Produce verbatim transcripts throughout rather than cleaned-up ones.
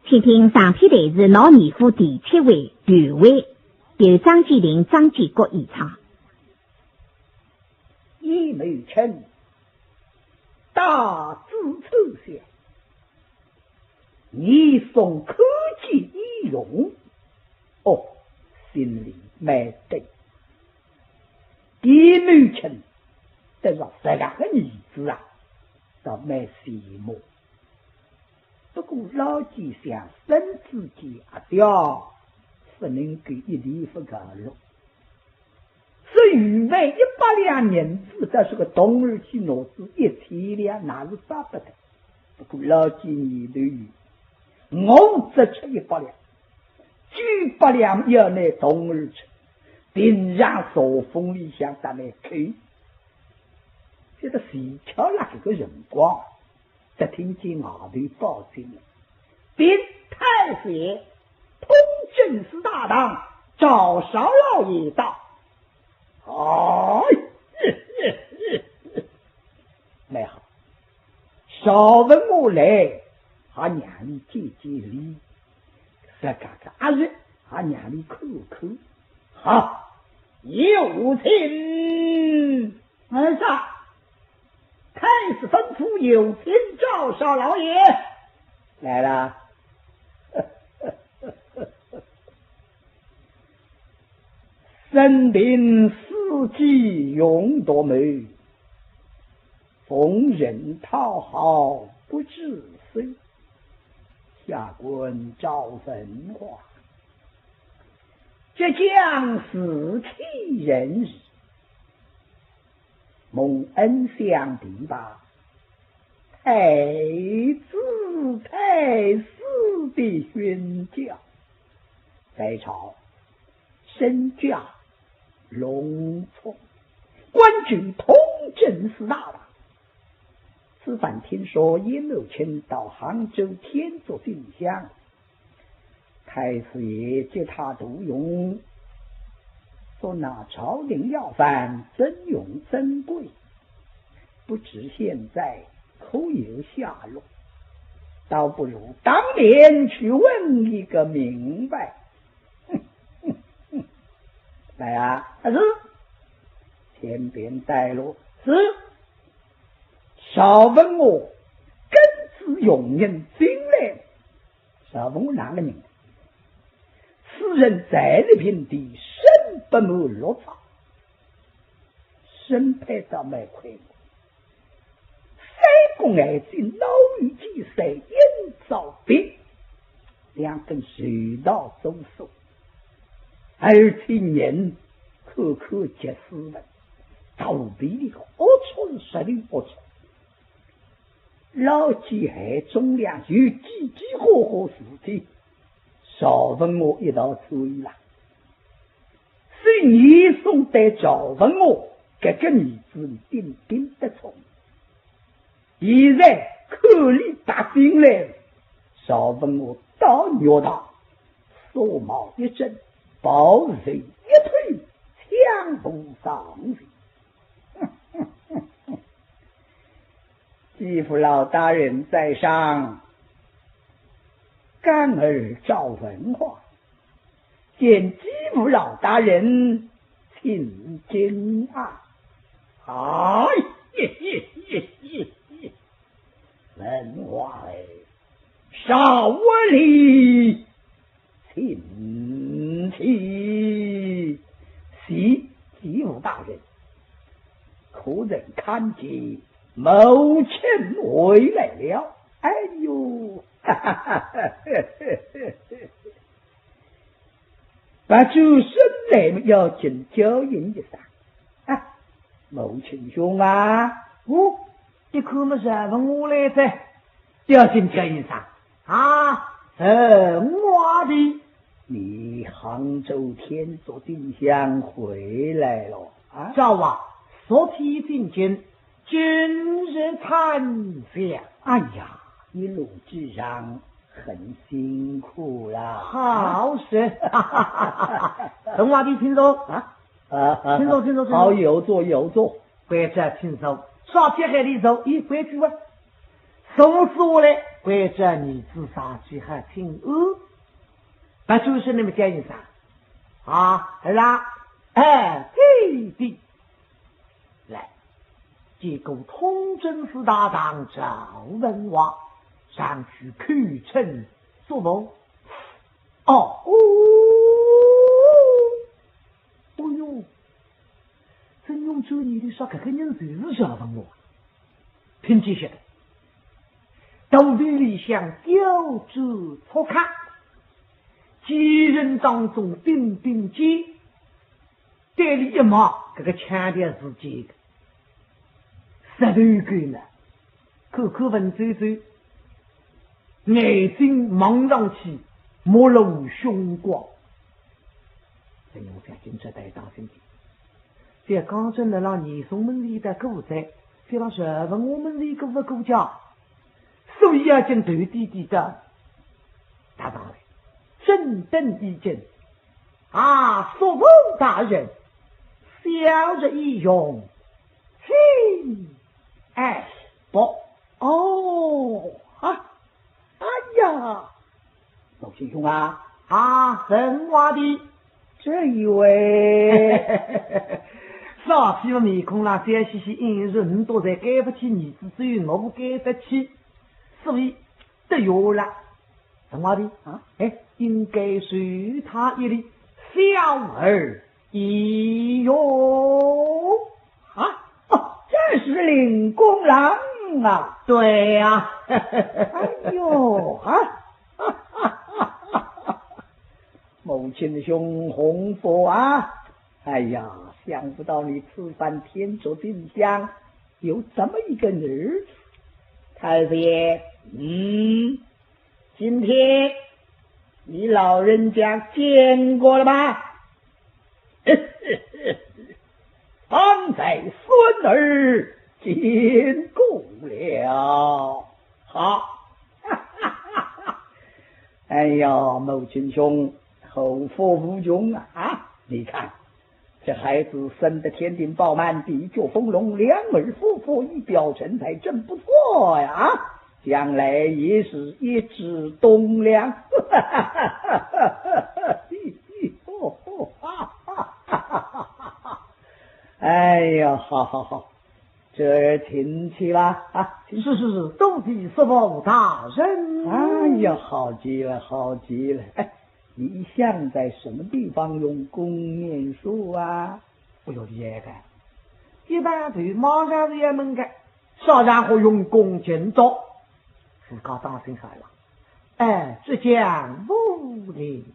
请听长篇弹词《闹严府》第七回《刘备》，由张鉴庭、张鉴国演唱。鄢懋卿大仔出相，严嵩看见鄢荣，哦，心里蛮得意。鄢懋卿得着实梗个儿子啊，倒蛮羡慕。 不过老奸相孙子建阿爹，不能够一点不高兴。这预备一百两银子，到搿个洞里去拿仔一千两，那是巴不得。不过老奸念头有，我只出一百两，九百两要拿洞里去，平常朝风里向搭倷开。这个蹊跷辣搿个辰光， 只听见外头报信了，禀太师爷，通政司大堂赵绍老爷到。哎，蛮好，赵文华来，还让俚见见礼，自家个阿侄还让俚看看。好，有请。 儿子，太师吩咐，有请赵绍老爷。来了。生平四季容独美，逢人讨好不知羞。下官赵文华，浙江石渠人氏， 蒙恩相提拔，太子太师的训教，在朝身价隆充，官居通政司大堂。此番听说鄢懋卿到杭州天竺进香， 太师爷接他独用，捉拿朝廷要犯，尊荣尊贵，不知现在可有下落？倒不如当面去问一个明白。来啊，是，前边带路。是，赵文华跟仔佣人进来。 赵文华哪个人？此人在历平地身不满六甲，身配倒蛮魁梧，三股眼睛，老眼睛，三眼照鼻，两根袖刀做手，而且人看看极斯文，肚皮里龌龊，实头龌龊。 老奸害忠良有几几化化事体，赵文华一道参与啦。所以严嵩对赵文华搿个儿子顶顶得宠。现在看俚搭进来，赵文华倒肉大，纱帽一整，袍袖一褪，抢步上前。 继父老大人在上，干儿赵文华，见继父老大人请进啊。哎，文华儿，少礼，请起。是，继父大人。 可曾看见母亲回来了？哎呦，哈哈哈哈哈！勿转身来么要紧叫应一声：“啊，母亲兄啊！”哦，一看么赵文华来哉，要紧叫应声：“啊，文华弟，你杭州天竺进香回来了啊？”“赵啊，昨天进京， 今日参详。”“哎呀，一路之上很辛苦啦。”“好事。”“文华弟请坐。”“啊？”“啊，啊，请坐，请坐，请坐。”“好，有座，有座。”“关照请坐。”“啥体还得坐？”“咦，规矩啊。”总是下来，关照儿子上去好请安。勿转身那么叫一声，啊，儿啊，哎，弟弟。来，见过通政司大堂赵文华，上去叩请叔父。哦，哦，哦哟，曾荣转念头说，搿个人就是赵文华。听见晓得，肚皮里向刁钻促掐，几人当中顶顶尖，对俚一望，搿个腔调是尖个，舌头够呢，口口文绉绉，眼睛望上去，目露凶光。曾荣想，今朝得当心点。 在刚正的让严嵩门前的过哉，非让赵文华门前过勿过家，所以要紧头低低的踏上来，正等已经。啊，叔父大人，小侄已用，请。哎，不，哦，啊，哎呀， 老先兄啊，啊，文华弟，这一位，啥体个面孔啦，笑嘻嘻，硬是唔多才该勿起儿子，只有我该得起，所以得有了。文华弟啊，哎，应该受他一礼，小侄已用。啊，哦，这是令公郎啊。对呀。哎呦，啊，母亲兄洪福啊，哎呀，想不到你此番天竺进香，有这么一个儿子。太子爷，嗯，今天你老人家见过了吧？方才孙儿见过了。好。哎呀，母亲兄，后福无穷啊！啊，你看，这孩子生得天庭饱满，的确丰隆，两耳福福，仪表成才，真不错呀！将来也是一支栋梁。哎呀，好好好，侄儿请起吧，啊，请。是是是，多谢叔父大人。哎呀，好极了，好极了。哎，你一向在什么地方用功念书啊？哎呦，厉害个，一般都马上是要问个，啥场化用功勤读，自家当心好了。哎，浙江武林。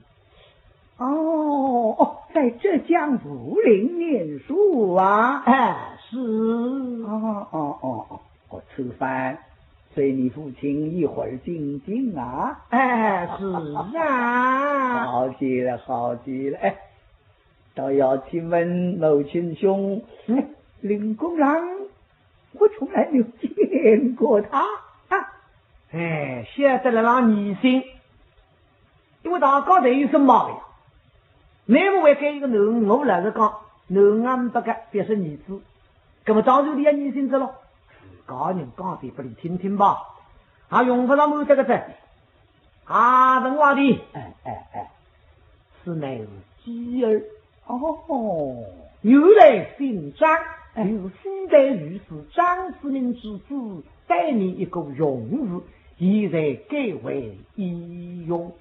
哦，哦，在浙江武林念书啊？哎，是。哦，哦，哦，哦，哦，此番随你父亲一会儿进京啊？哎，是啊。好极了，好极了。哎，倒要请问母亲兄，嗯？令公郎，我从来没有见过他啊。哎，晓得了，让疑心。 因为大家侪有身旁个呀。乃末还该一个囡儿，我老实讲，囡儿也勿搭界，别说儿子，搿么当然伊也疑心哉咯。自家人讲点拨伊听听吧，也用勿着瞒得个哉。啊，文华弟，哎，哎，哎，此乃是继儿。哦，原来姓张，哎。就是西台御史张子明之子，单名一个荣字，现在改为已用。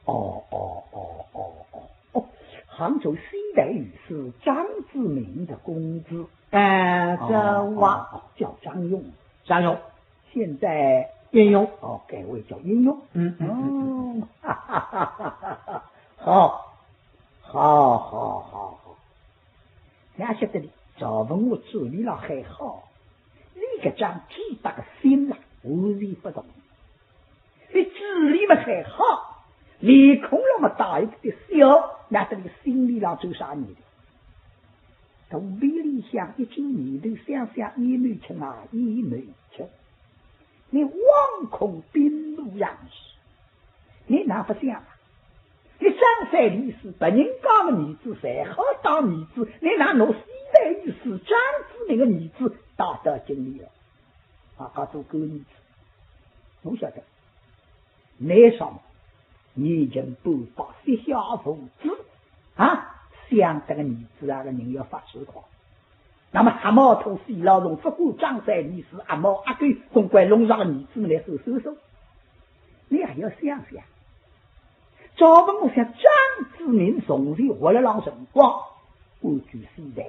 哦，哦，哦，哦，哦，哦，杭州西台御史张子明的公子。哎，哦，这话。哦，哦，叫张荣。张荣。现在应用。哦，改为叫应用。嗯，嗯，嗯，嗯。哦，哈哈哈哈哈，好，好，好，好，好。 哪晓得哩，赵文华嘴里浪喊好，俚搿张嘴巴个心啦，完全勿同。俚嘴里么喊好，面孔浪么带一点笑，哪晓得俚心里浪做啥念头？肚皮里向一转念头，想想也难吃啊，也难吃。你枉空兵部尚书，你哪勿想啊？ 你张三李四别人家个儿子侪好当儿子，你哪拿西台御史张子明个儿子带到京里来？啊，搿做干儿子，侬晓得，难上，你已经半百膝下无子啊，想得个儿子啊个人要发痴狂。那么阿毛同死老虫，不管张三李四阿毛阿狗，总归弄着个儿子来收收收。你还要想想，赵文华想张子明从前活了浪辰光，安居西台。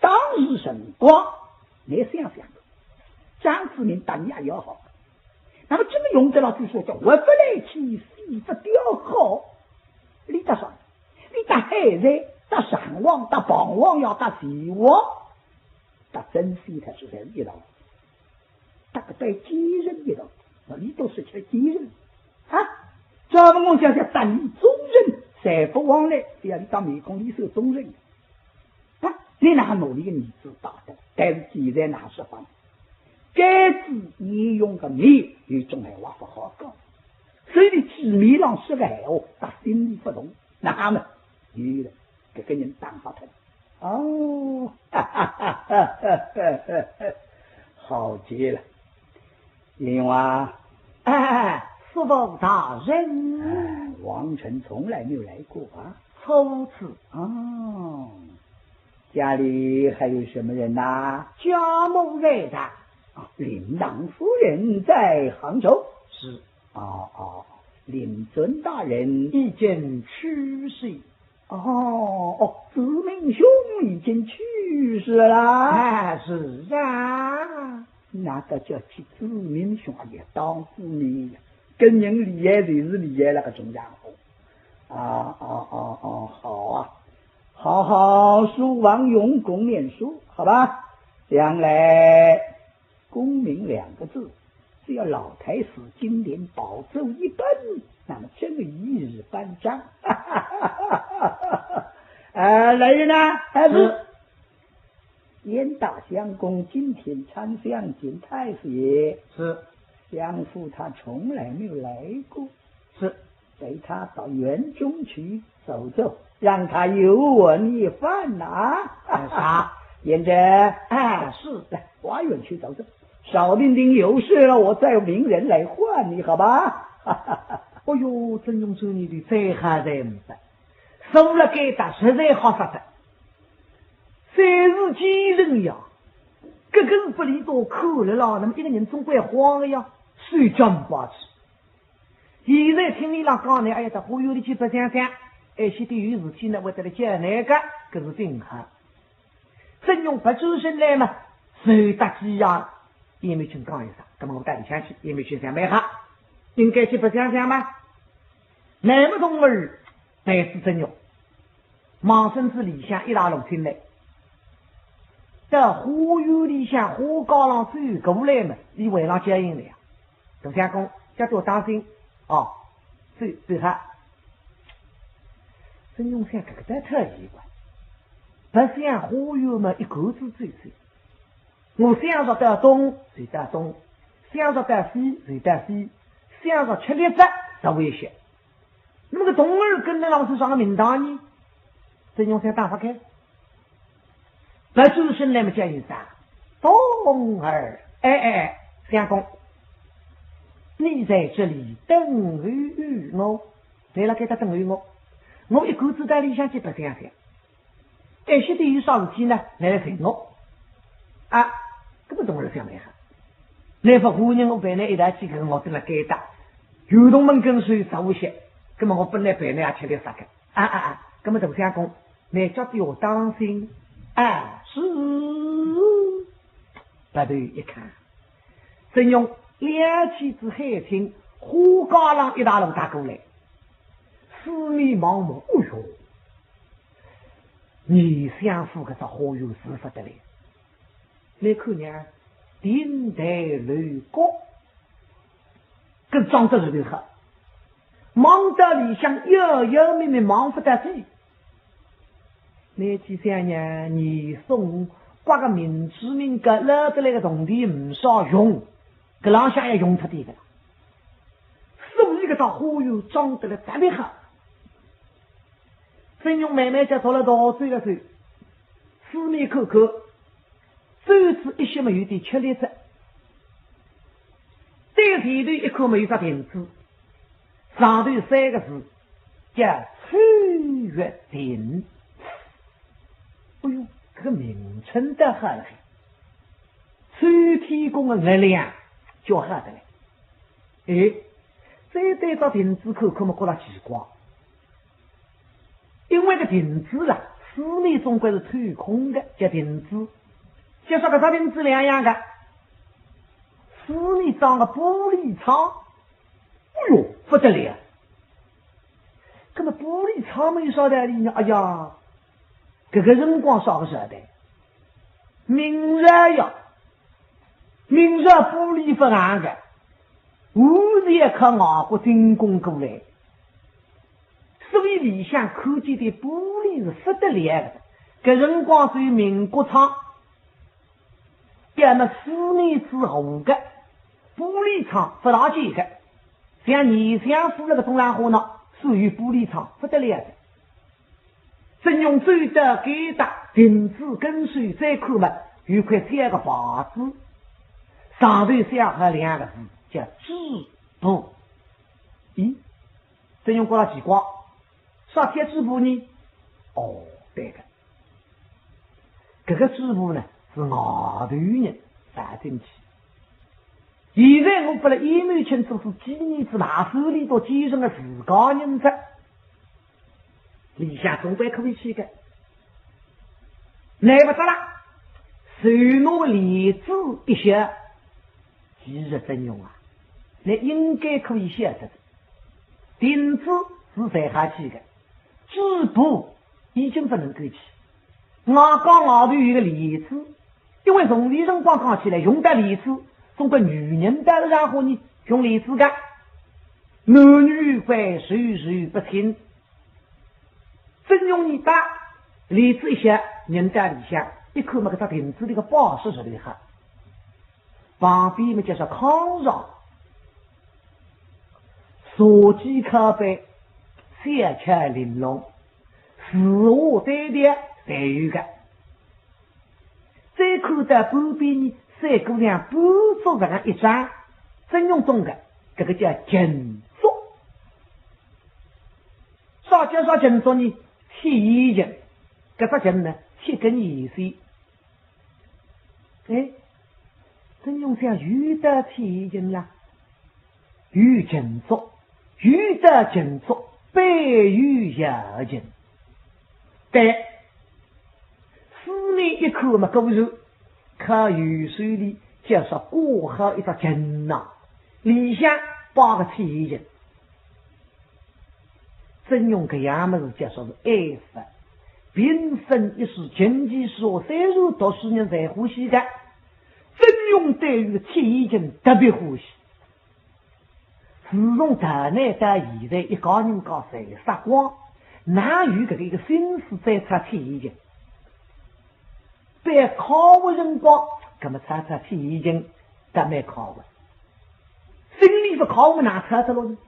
当时辰光，你想想，张子明打你也要好。那么这个用得了句说叫“活不来气，死不掉好”，你搭啥？你搭海瑞，搭常王，搭彭王爷，搭徐王，搭曾铣他是在一道。 搭个对奸人一道，那你都是吃奸人啊。赵文华想想，搭你忠臣，侪不往来，只要你当面孔里是忠臣啊，你哪能拿你个儿子打的？但是现在哪说法呢？该子你用个面，有种闲话不好讲，所以你嘴面上说个闲话，搭心里不动，那么有了，搿个人打发脱。 哦，好极了。李荣啊，哎，叔父大人。哎，王臣从来没有来过啊。初次。哦，家里还有什么人呐？家母在的。啊，令郎夫人在杭州。是。哦，哦，令尊大人。已经去世。 哦，哦，子明兄已经去世了。哎，是啊。那个叫起子明兄，哎呀，当子明呀，跟人厉害就是厉害了，搿种家伙。啊，啊，啊，啊，好啊，好好书房用功念书，好吧？将来 功名两个字，只要老太师金殿宝座一本，那么这个一日半张。哎，来人呐，哎，是。严大相公今天参相见太师爷。是。相府他从来没有来过。是。 随他到园中去走走，让他游玩一番呐。哎，啥？贤侄。哎，是。来，花园去走走，少停停有事了，我再命人来唤你，好吧？哎哟，曾荣说你的再好再明白，说了该搭实在好煞脱。三字经人呀，搿个是拨俚笃看了啦，那么一个人总归慌个呀，手脚没法子。 现在听俚笃讲呢，哎呀，到花园里去白相相，哎，晓得有事体呢，会得来叫俚个，搿是顶好。曾荣勿转身来嘛，随搭几样，鄢懋卿讲一声，葛末我到里向去，鄢懋卿想蛮好，应该去白相相嘛。那么童儿陪仔曾荣，望仔里向一道路进来。到花园里向花架浪走过来嘛，俚回来叫应了呀。 大相公，叫多当心哦，走，走哈。曾荣想搿个倒忒奇怪，白相花园嘛，一个子走走。我想着到东，就到东；想着到西，就到西；想着吃栗子，实惠些。那么个童儿跟得上是啥个名堂呢？曾荣想打发开。 勿转身来么叫一声，童儿。哎，哎，哎，相公，你在这里等候于我。倷辣该搭等候我，我一个子到里向去白相相。哎，晓得有啥事体呢，倷来寻我。啊，搿么童儿想蛮好，倷勿欢迎我陪倷一道去，搿我蹲辣该搭，有童儿跟随实惠些，搿么我本来陪倷也吃力煞个。啊，啊，啊，搿么大相公， 倷叫多当心。哎，是。别头一看，曾荣撩起仔海青，花架浪一道路踏过来，四面望望，哎哟，严相府搿只花园是勿得了。倷看呢，亭台楼阁，搿装得是头好。 望到里向，要要命命望勿到底。倷去想呀，严嵩刮个民脂民膏，捞得来个铜钿呒啥用，搿浪向也用脱点个。所以搿搭花园装得来特别好。曾荣慢慢叫到了道，走了走，四面看看，走仔一歇么有点吃力哉。搿个前头一看末有只亭子，上头三个字叫秋月亭。哎哟，搿个名称倒好了嘿，秋天公个月亮叫好得来。哎，再对只亭子看看末觉着奇怪。 因为搿亭子啦，四面总归是透空个，叫亭子。就说搿只亭子两样个，四面装个玻璃窗，哎哟，勿得了！搿末玻璃窗末有啥道理呢？哎呀，搿个辰光啥个时代？明朝呀，明朝玻璃勿行个，完全靠外国进贡过来。 所以里向看见个玻璃是勿得了个。搿辰光是有民国窗，搿末四面是糊个，玻璃窗勿大见个，像严相府搿种场化呢，是有玻璃窗勿得了个。曾荣走到该搭亭子跟首再看末，有块小个牌子，上头写好两个字，叫“止步”。咦， 曾荣觉着奇怪，啥体止步呢？哦，对个，搿个止步呢，是外头人跑进去。现在我拨了鄢懋卿做仔几年仔，拿手里头继承个自家人哉，里向总归可以去个。难勿得啦，手拿个帘子一掀，其实曾荣啊，倷应该可以晓得个。 亭子是侪好去个，止步已经勿能够去。外加外头有个帘子，因为从前辰光讲起来，用得帘子，总归女人到了场化呢，用帘子个，男女有关，授受不亲。曾荣一搭帘子一掀，人到里向，一看末搿只亭子里个摆设实头好。 旁边末就是炕床，茶几靠背，小巧玲珑，书画对调侪有个。再看到半边呢，三姑娘半坐实梗一张，曾荣懂个，搿个叫琴桌。啥叫啥琴桌呢？铁琴，搿只琴呢，铁根弦线。 哎，曾荣想有得铁琴啦，有琴桌，有得琴桌，背有摇琴。对，四面一看末，果然，靠右手里就是挂好一只琴囊，里向摆个铁琴。 曾荣搿样物事叫说是爱法，并非一时琴棋书画，虽然读书人侪欢喜个，曾荣对于搿铁琴特别欢喜。自从大难到现在，一家人家侪杀光，哪有搿个一个心思再拆铁琴？ 摆敲个辰光，搿末拆拆铁琴，倒蛮敲个。心里勿敲末哪拆得落呢？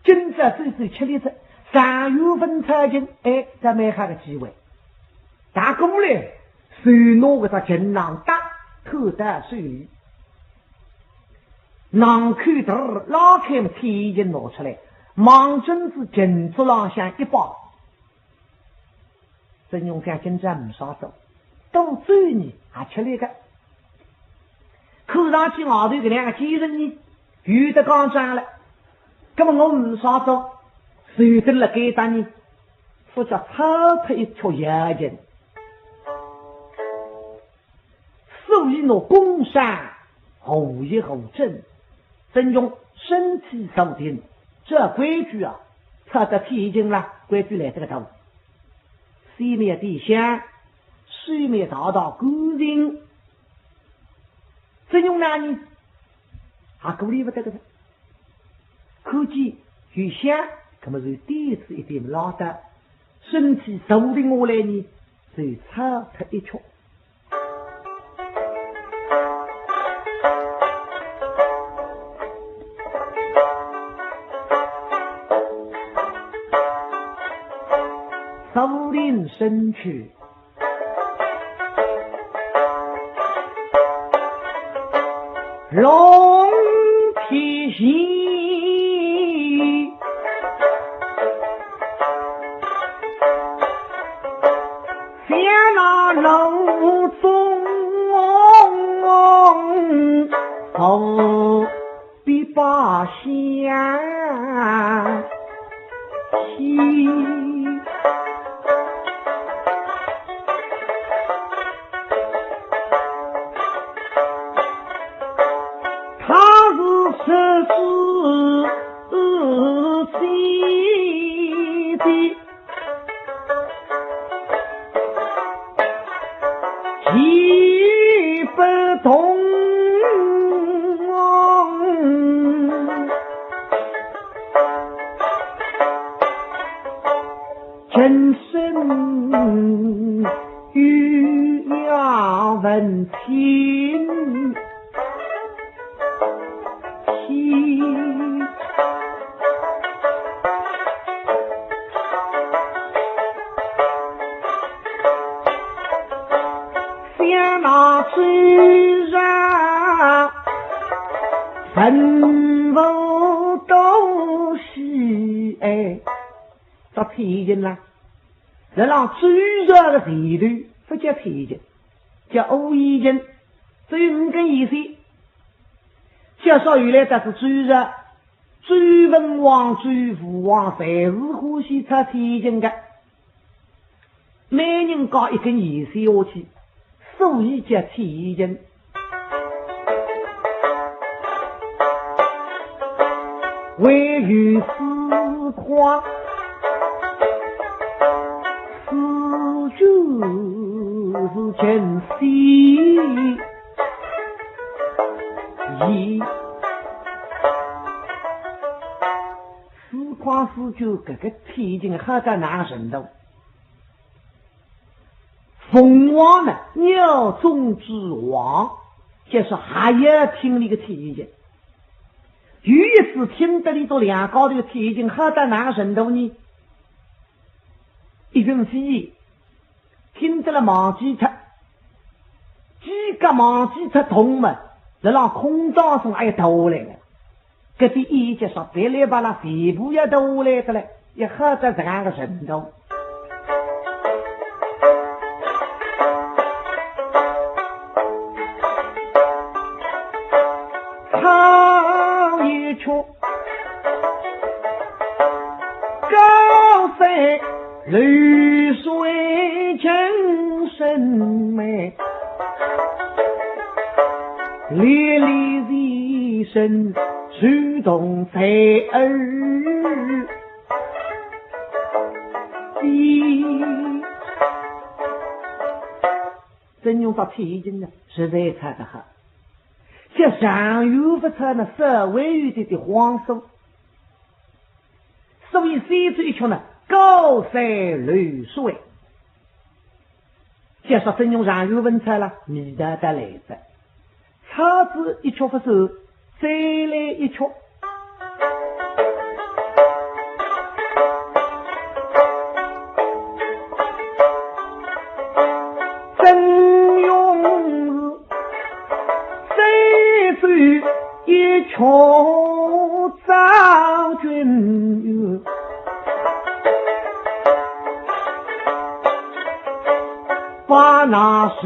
今朝走走吃力哉，上有份拆琴，哎，倒蛮好个机会。踏过来，手拿搿只琴囊搭，托到手里。囊口头拉开末，铁琴拿出来，望准仔琴桌浪向一摆。 曾荣想今朝呒啥做，多走呢也吃力个。看上去外头搿两个奸人呢，有得讲讲了。葛末我呒啥做，就等辣该搭呢，勿叫拆脱一撮摇琴。所以拿弓上，互一互阵，曾荣身体坐定，照规矩啊，拆脱铁琴啦，规矩来得个大。 前面点香，后面汏汏干净。曾荣哪哼？还顾虑勿得个哉。看见有香，葛末就点仔一点蜡燭，身体坐定下来呢，就拆脱一撮。 坐定身躯，龙前，想那路中，何必把香气。 他是出自西的，既不同。 今生又要问亲戚，想那虽然文武都是哎。 到天津啦，辣浪周朝个前头，勿叫天津，叫乌衣津，只有五根县。叫啥原来搭是周朝，周文王、周武王侪是欢喜出天津个。 每人加一根线下去，所以叫天津。唯有四块四九是真稀奇。四块四九搿个天津好到哪程度？ 凤凰呢，鸟中之王，就是还要听俚个天津。有一次听得俚笃两家头个天津好到哪程度呢？一群飞燕听得了忘记脱，几个忘记脱动物，辣浪空当中还要逃下来了。 搿点一节说别来吧啦，全部要倒下来的嘞，也好得这样个程度。唱一曲高山流水琴声美。 历历前生书童在耳边。曾荣到天津呢，实在唱得好。像常远勿唱呢，稍微有点点荒疏。所以先奏一曲呢，高山流水。 就说曾荣常远勿唱了，味道得来哉。唱仔一曲勿算，再来一曲。曾荣是再奏一曲张君元。 把那仇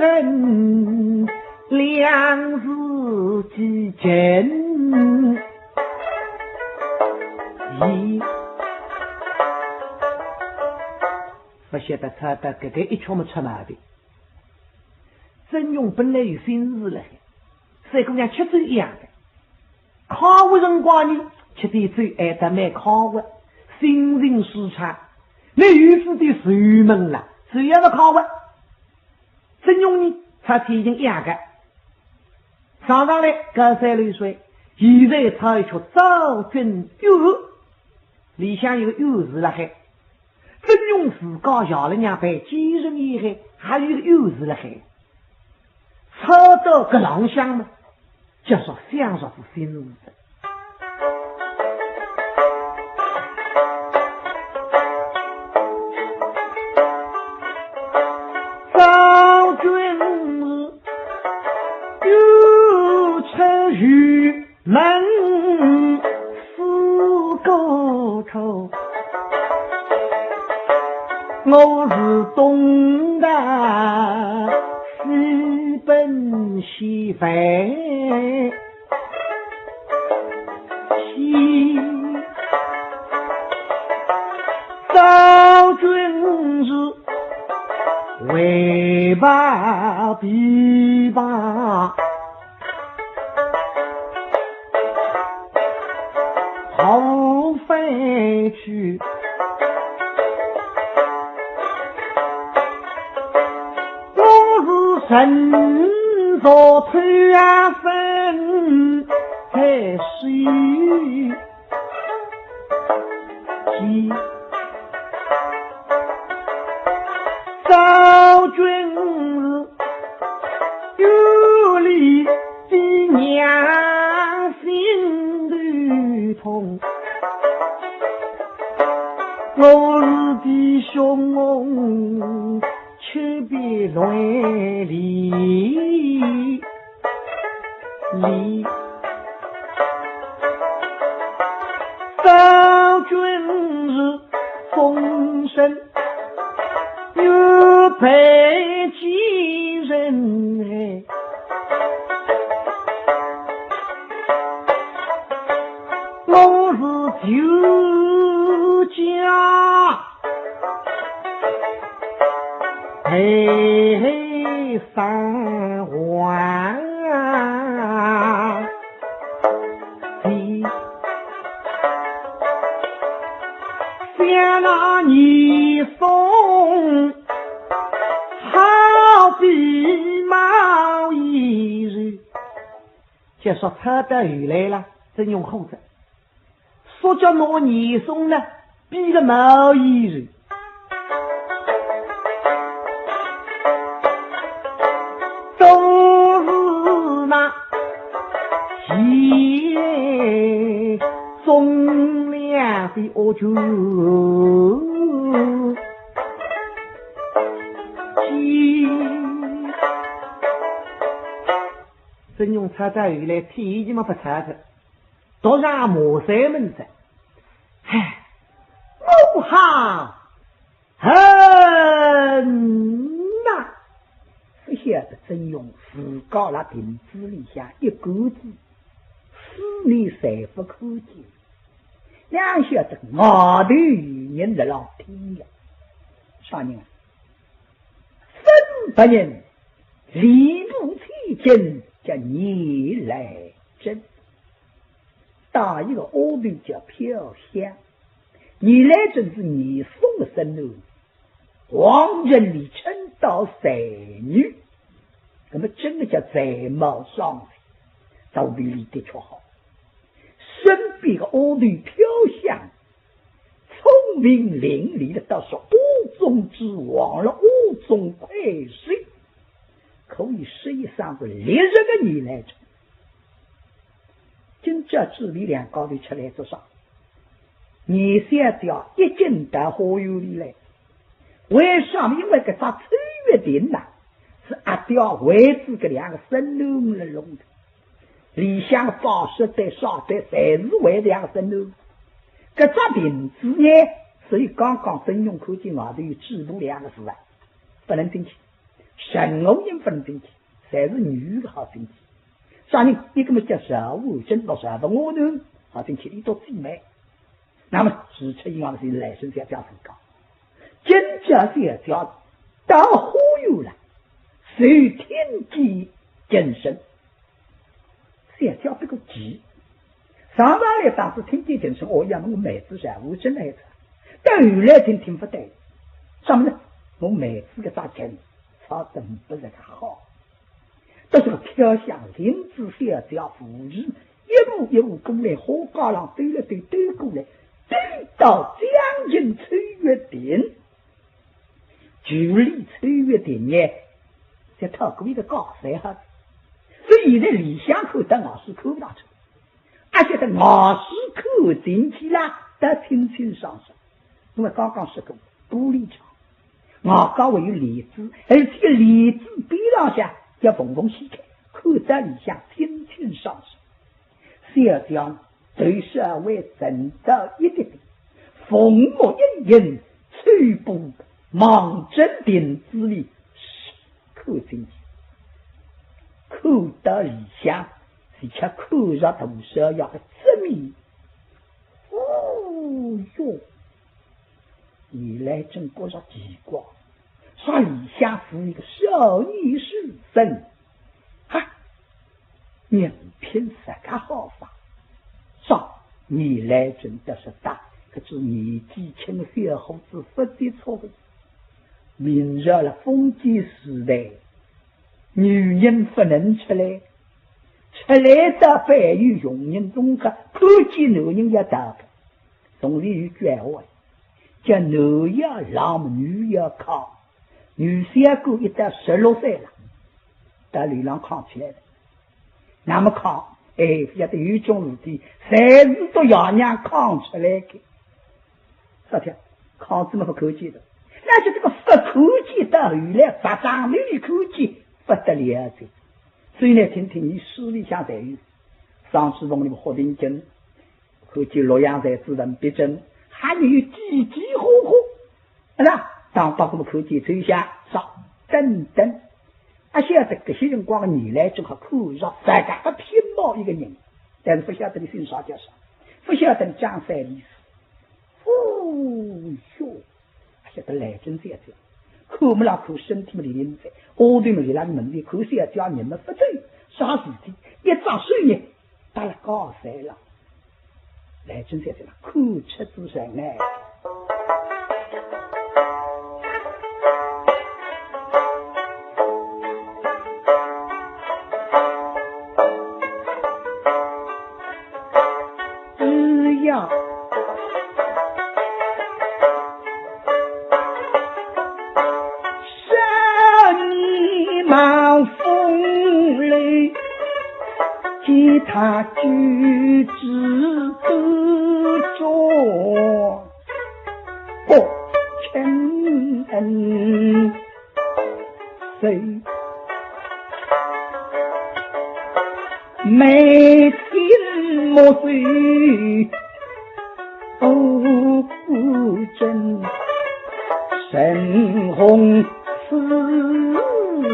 恨两字寄尽。咦，勿晓得唱得搿个一曲么出毛病。曾荣本来有心事辣海，像姑娘吃酒一样的。 康复辰光呢，吃点酒还得蛮康复，心情舒畅。那有时点愁闷了，只要是康复。曾荣呢，唱天津一样个。上上来高山流水，现在唱一曲张君元，里向有个元字辣海。曾荣自家爷勒娘陪奸臣以后，还有个元字辣海。 唱到搿浪向呢，就说想着是心事。张君元又出于 门我是东的西奔西北西，昭君是为报琵琶 后飞去。我是身着秋香粉彩水 照君是有理的娘心头痛，我是弟兄却别泪离。 里。昭君是终身有陪寄人哎，我是旧家 陪三皇。想那严嵩好比毛羽翼。就说他到后来了，曾荣后头 说叫拿严嵩呢，比了毛羽翼。都是那严嵩两的恶主意。曾荣猜到后来，天已经没法猜了。 都让骂三门子。唉，我好恨呐！不晓得曾荣自家辣亭子里向一个子，四面侪不看见，哪晓得外头有人辣浪听呀。啥人啊？分别人，礼部千金，叫严兰贞。 搭一个丫头叫飘香，严兰贞是严嵩的孙囡，皇城里称道才女，那么真的叫才貌双全，肚皮里的确好。身边个丫头飘香，聪明伶俐的，倒是花中之王了，花中魁首，可以说一声是历日的严兰贞。 今朝姊妹两家头出来做啥？严小姐一径到花园里来，为啥么？因为搿只秋月亭呐，是阿爹为仔搿两个孙囡儿弄的，里向摆设对啥对，侪是为两个孙囡儿。搿只亭子呢，所以刚刚曾荣看见外头有主仆两个字啊，不能进去，任何人不能进去，侪是女的好进去。 啥人？一个么叫赵婉贞，到赵文华呢，好像去里头姊妹。那么是出现了是来生小姐自家。今朝小姐到花园了，就听见琴声。小姐不过急，上上来当时听见琴声，哦呀，我妹子赵婉贞来着。但后来听听不对，什么呢？我妹子个啥琴，唱得不是个好。 但是飘香领仔小姐扶持，一步一步过来，花架浪兜了兜，兜过来，兜到将近秋月亭。距离秋月亭呢，才透过一个高山哈，所以现在里向看到外势看不大出。 而且在外势看进去啦，倒清清爽爽。因为刚刚说过，玻璃窗，外加还有帘子，而且帘子边浪向要缝缝掀开，看到里向清清爽爽。小姐头稍微沉到一点点，凤目盈盈，秋波望准亭子里看进去，看到里向，而且看着大少爷个侧面。哦哟，严兰贞觉着奇怪，说里向是一个少年书生，哈， 人品实梗好法。说严兰贞倒是大，搿种年纪轻小伙子勿接触个。明朝了封建时代，女人勿能出来，出来到背后佣人弄个，看见男人要逃个。从前有句闲话，叫男要浪，女要炕。女小官一到十六岁了，到楼浪炕起来了。 那么炕，哎，晓得有种事体，侪是到爷娘炕出来个。啥体？炕子么勿看见个，那就这个勿看见到后来，白当头里看见，勿得了哉。所以呢，听听伊书里向侪有，上书房里么好听经，看见洛阳才子文必正，还有几几何何。 啊啦，当伯公看见秋香说等等。啊，晓得搿歇辰光个严兰贞好看着实梗个品貌一个人，但是勿晓得伊姓啥叫啥，勿晓得伊张三李四。哦哟，啊，晓得兰贞姐姐，看么啦看，身体么灵灵哉，丫头么立辣门前看小姐，人么勿走，啥事体？一只手呢，搭了高山了。 兰贞姐姐看出仔神来。哎呀，少年望风流， 见他举止端庄，不称恩。谁眉清目秀， 哦，不争深红丝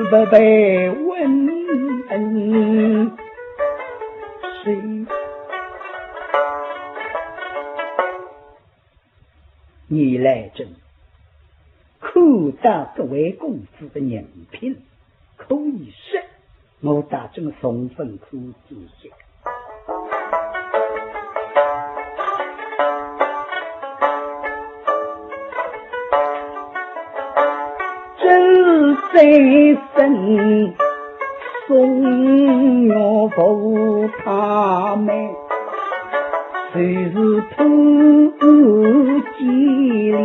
不被问谁。严兰贞看到搿位公子个人品，可以说 我倒真个十分可喜。真是三生送岳父他们，就是土鸡了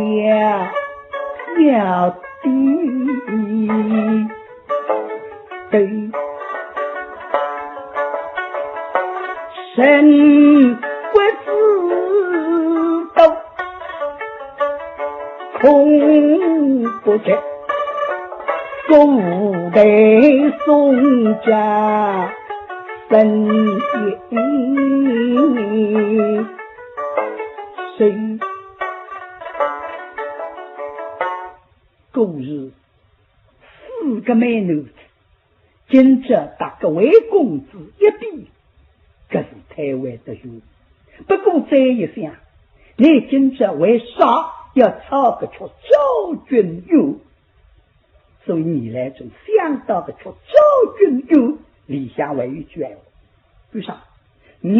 要的。 对，神不知道空不绝，古代宋家生也谁。 故事四个美男子，今朝搭搿位公子一比，搿是太会得有。不过再一想，你今朝为啥要吵搿出昭君怨？所以严兰贞想到搿出昭君怨，里向还有一句闲话，为啥？ 严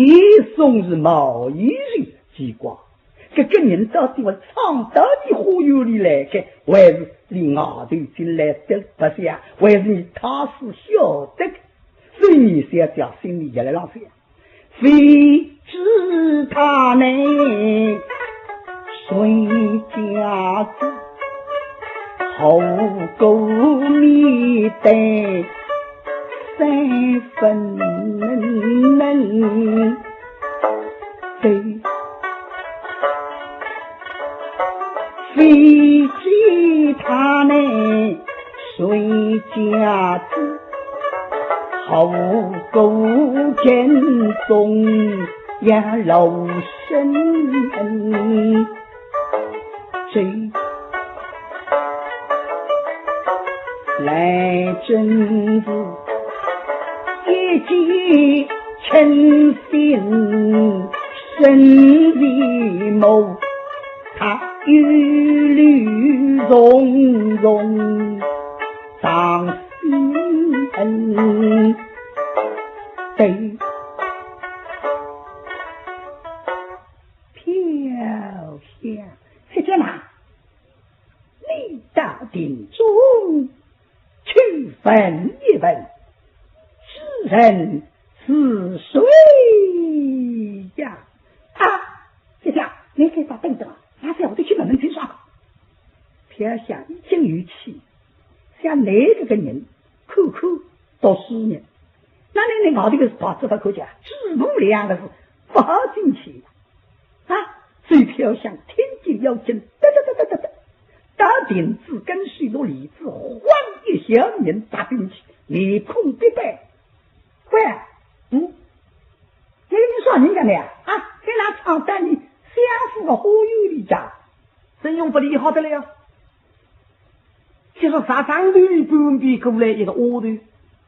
嵩是毛衣人，奇怪，搿个人到底会闯到你花园里来个，还是你外头进来的白相，还是你他是晓得个？所以你想想心里也来浪想，谁知他呢，谁家子，后宫面对 三分能对，非知他呢，谁家子，后宫前中央老身谁还真是一见倾心生畏慕，他忧虑重重伤心。对，飘香，姐姐呐，你到庭中去问一问，此人是谁呀？啊，姐姐，你给他等等，俺小的去问问清爽。飘香一听有气，想哪个个人，看看读书人，那你那外头个牌子勿看见啊，止步两个字，勿好进去。 啊，周飘香听见要紧，哒哒哒哒哒哒，到亭子跟首落帘子，晃一下人踏进去，面孔别白。喂，嗯，搿个人啥人家呢？啊，搿哪闯到你相府个花园里家？曾荣勿理好得了呀。就说啥上头里半边过来一个丫头，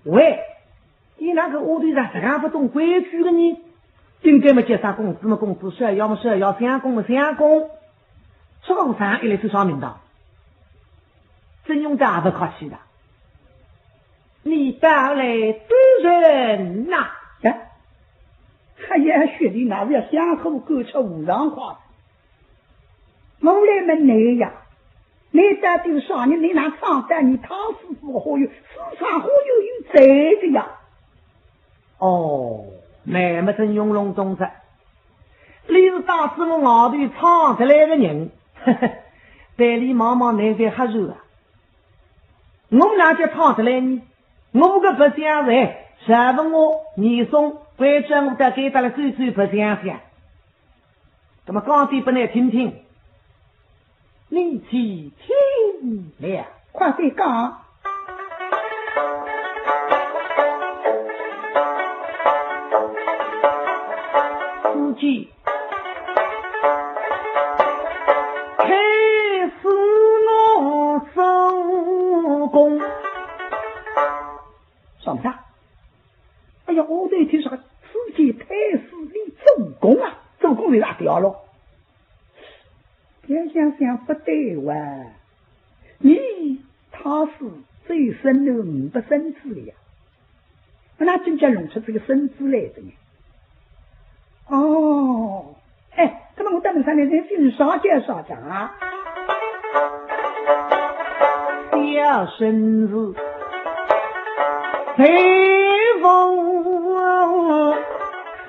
喂， 伊那个丫头啥实梗勿懂规矩个呢？应该么叫啥公子么公子，少爷么少爷，相公么相公。这个和尚一来是啥名堂？曾荣倒也勿客气的。你到来做甚呐？呀，他也晓得哪位相公赶出和尚话。 我来问你呀，你到底是啥人？你哪闯到你太师府花园？府上花园有贼的呀？哦，那么曾荣弄懂哉，你是打仔我外头闯出来的人，呵呵，对俚望望，你在瞎说啊。我哪叫闯出来呢？我个白相人，啥问我，你送，关照我到该搭来走走白相相。 那么讲点拨你听听，你且听了。快点讲。只见太师我周公。啥么事？哎呀，我在听啥个？只见太师你周公啊，周公为啥条咯？ 想想想，不对哇，你太师只有孙儿，呒不孙子了呀？那真叫弄出这个孙子来的呢？哦，哎，那么我等一下呢，你姓啥叫啥讲啊？小生是 随风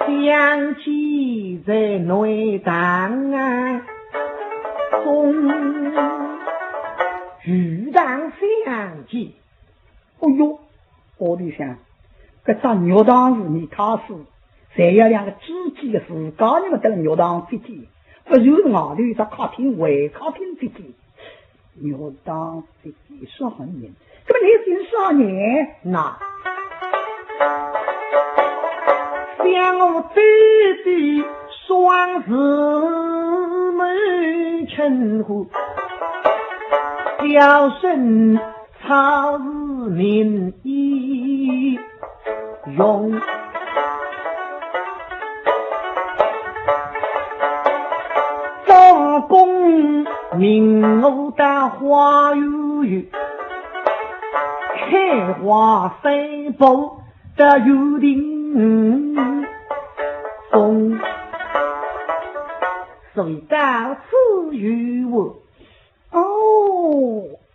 相寄在内堂啊，中，玉堂相寄。哦哟，我里想，搿只玉堂是你太师，侪要两个知己的自家人嘛，登玉堂之间，不就是外头一只客厅、外客厅之间？ 玉堂之间啥人？那么你姓啥呢？那，想我爹爹双字门称呼，小生草字名义 用。周公命我到花园去，开花散步到园庭中，所以到此一游。哦，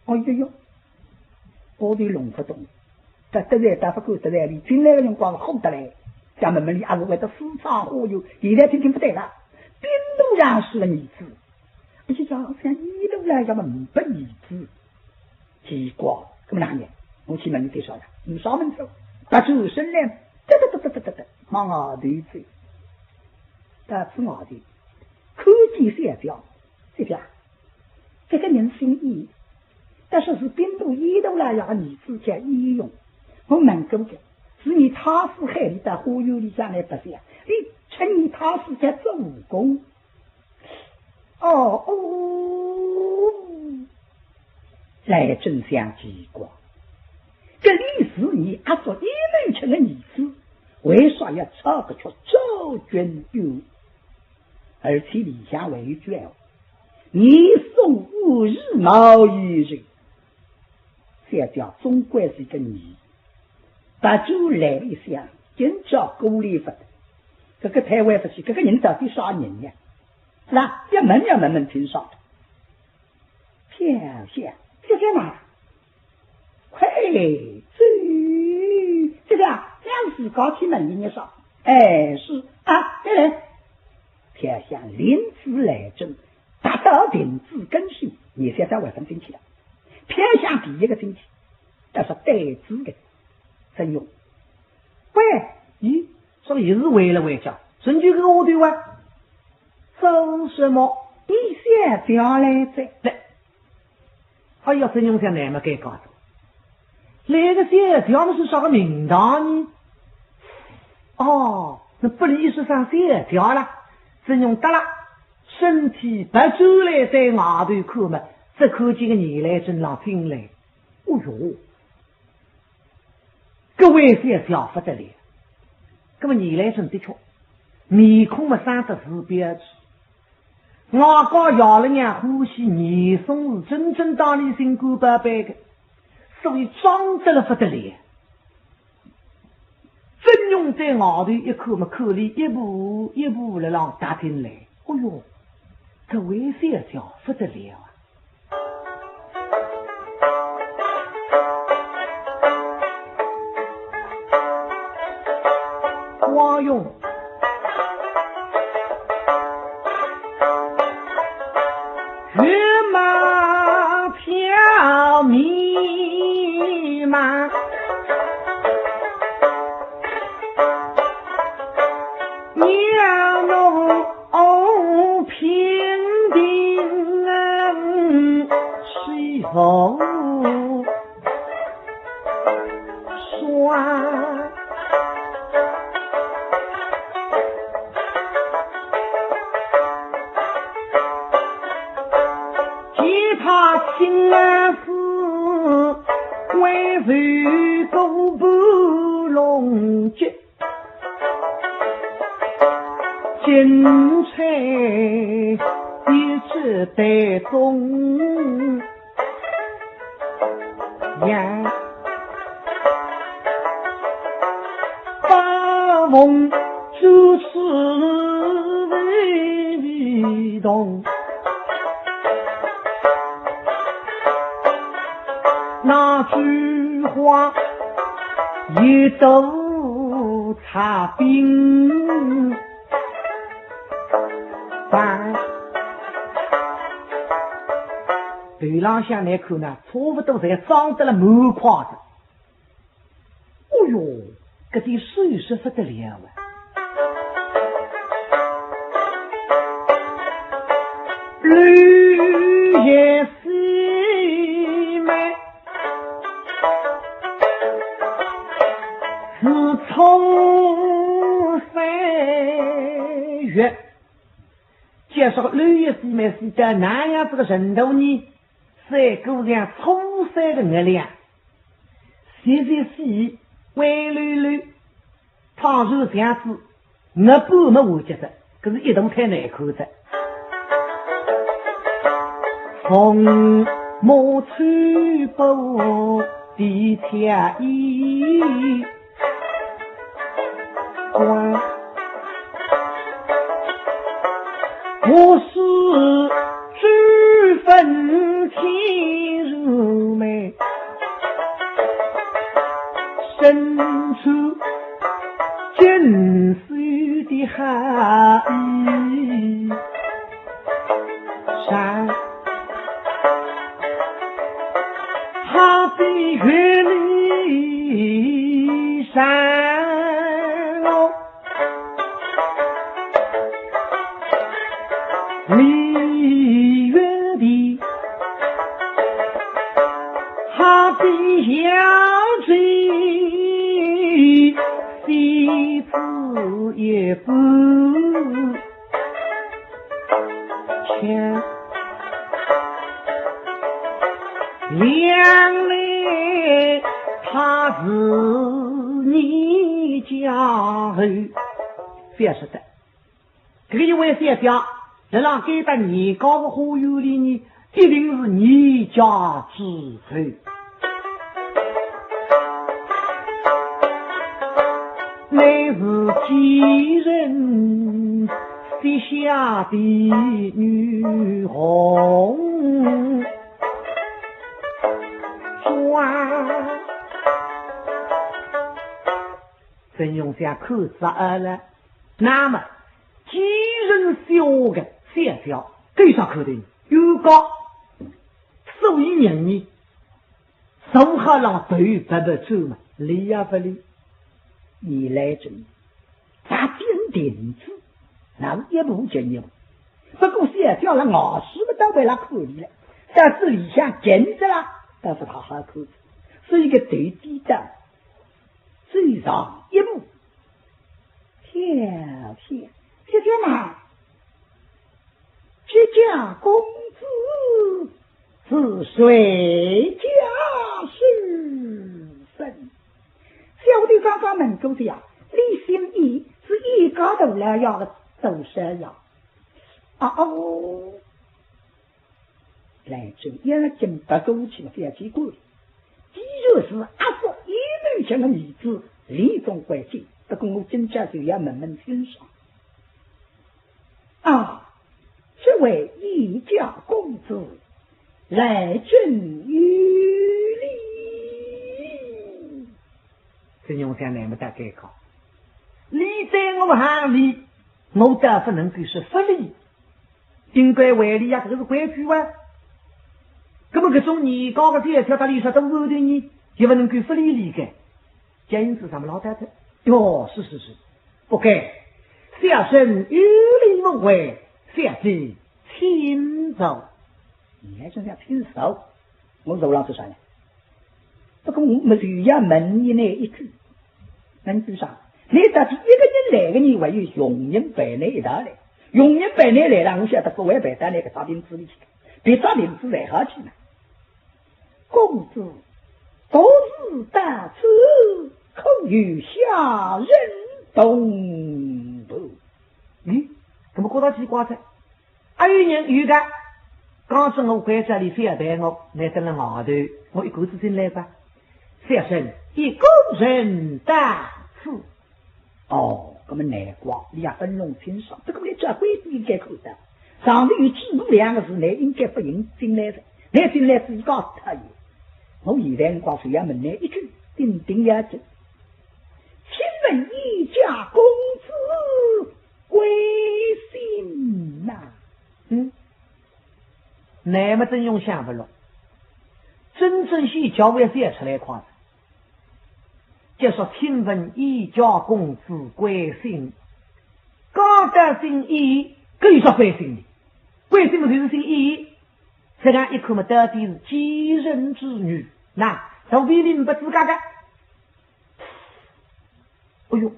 哎呦呦，我都弄不懂。 搿得罪，搿勿过得罪，俚进来个辰光是好得来，想问问俚阿是会得私闯花园，现在听听勿对了。兵部尚书的儿子，而且想想一路来要么呒不儿子，奇怪，搿么哪能？我去问俚点啥呀？呒啥问题，拔出身来，哒哒哒哒哒哒哒，往外头走。到此外头，看见小姐，小姐， 搿个人姓晏，但是是兵部晏大老爷个儿子叫晏荣。我问过个，是伲太师喊俚到花园里向来白相，俚称伲太师叫周公。哦，哦，来真相奇怪。是你阿叔一门亲的儿子，为啥要吵个叫赵君友？而且里向还有句闲话，你送我是毛衣人，小姐总归是个女，白酒来一箱，今朝过来勿得，搿个太坏勿起，搿个人到底啥人呀？那要问要问问清爽。飘香，这个嘛，嘿，这，这个啊，要自家去问人家说。哎，是啊，对嘞。飘香领仔来准，踏到亭子跟前，你现在晚上进去了。飘香第一个进去，但是带仔个曾荣。喂，咦，说也是为了回家，仍旧个下头啊。做什么？你小姐来哉。来，哎呀，曾荣想那么尴尬的，来个小姐么是啥个名堂呢？哦，那不离是上小姐了。曾荣答了，身体别转来在外头看嘛，只看见个严兰贞浪进来。哦哟，搿位小姐勿得了。搿么严兰贞的确，面孔么生得是标致，外加爷了娘欢喜严嵩是真正当伊心肝宝贝个，所以装得了勿得了。曾荣在外头一看么，看伊一步一步辣浪踏进来。哦哟，搿位小姐勿得了啊！ 王勇，月马飘迷茫，鸟弄 哦，平定水无双，其他情啊是为谁都不容结。 金钗一只袋中央，八凤珠珠为为动。 那菊花一朵插冰板，头浪向来看呢，差勿多侪装得了满框子。 哦哟，搿点首饰勿得了啊！绿叶细梅似葱山月。介绍绿叶细梅是到哪样子个程度呢？赛过像葱山个月亮。 细细细，灰溜溜，倘若这样子，月半么完结哉，搿是一度太难看哉。红木吹布地条衣， 我是朱坟天如梅，身穿金丝的好衣裳。 好比云里山哦，离云的，好比小舟西子一般。 两粒他是你家后。覅说得，搿个一位小姐，辣辣该搭严家个花园里呢，一定是严家之后。乃是奸人设下的女红妆。曾荣想看煞了，那么奸人设下个小姐，搿有啥可能？有个，所以人呢，手好浪头白白走嘛，理也勿理。你来这里，咱定定子，那是一步进一步。不过小姐了，外势么倒为了看伊了，但是里向近着啦，倒是好好看着，所以个头低的，走上一步。小姐，小姐嘛，这家公子是谁家子孙？小弟刚刚问过的呀，李新义是一家头来呀个多少呀？啊哦，兰州眼睛拔过去了，覅去管。既然是阿叔一头前的儿子，理总关心，不过我今朝就要问问清爽。啊，这位严家公子，来真有礼。曾荣想乃么大概讲，你在我行里，我倒不能够说勿理，应该还礼呀，搿个是规矩啊。那么搿种严家个小姐搭俚说得勿对呢，也勿能够勿理俚个。 见是咱们老太太。哟，是是是，不敢。小生有礼奉还，小姐请坐。你还真想请坐？我坐浪做啥呢？不过我没有要问你那一句，问句啥？你到底一个人来个呢，还有佣人陪你一道来？佣人陪你来了，我晓得各位陪到那个大亭子里去，别大亭子来好去呢。 公子独自到此，可有下人同伴？咦，怎么觉得奇怪噻？还有人有个，刚才我关照俚覅陪我，乃等了外头，我一个子进来吧。小生一个人到此。 哦，那么难怪，俚也勿弄清爽，这个来叫规矩应该看的。上头有主仆两个字，乃应该勿应进来的，乃进来是一个太爷。我现在辰光虽然问乃一句，顶顶要紧。请问严家公子贵姓呐？嗯，那么曾荣想勿落，真正是叫我也想出来快的。 就说请问严家公子贵姓？讲到姓严，搿有啥贵姓呢？贵姓嘛就是姓严。这样一看嘛，到底是奸人之女，那肚皮里没自家个。哎哟，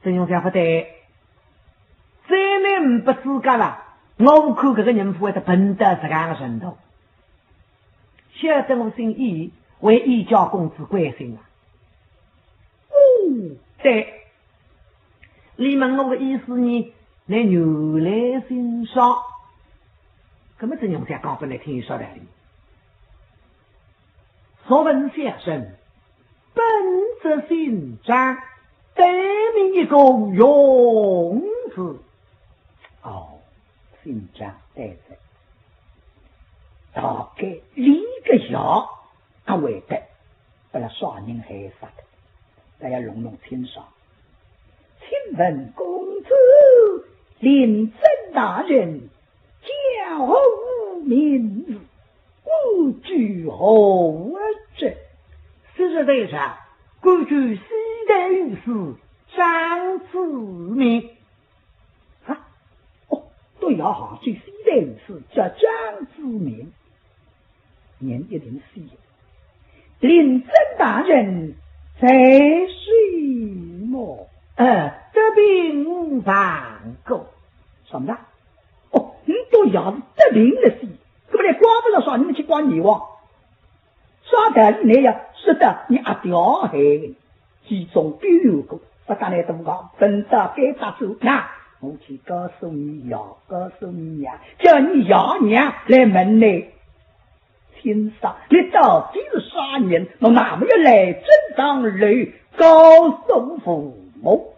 曾荣想勿对，再难没自家了，我看搿个人勿会得笨到这样个程度。 晓得我姓严，为严家公子关心啊。哦，对，你问我个意思呢，乃原来姓张。那么曾荣想讲拨倷听有啥道理？若问小生，本则姓张，单名一个荣字。哦，姓张对哉。 大概俚个爷，阿会得，拨勒啥人害杀的，大家弄弄清爽。请问公子，令尊大人叫何名字？官居何职？昔日在上，官居西台御史张子明。 啊，哦，对呀，就西台御史叫张子明。人一定死了。令尊大人在上么？呃，德平上过。什么呢？哦，你对呀，是德平勒死，搿么来怪勿了啥，你们去怪阎王。啥道理呢呀？知道你阿爹害的，其中必有个，勿搭倷多讲，等到该搭走，那，我去告诉你爷，告诉你娘，叫你爷娘来问你，先生，你到底是啥人？我哪么要来这堂楼告诉父母？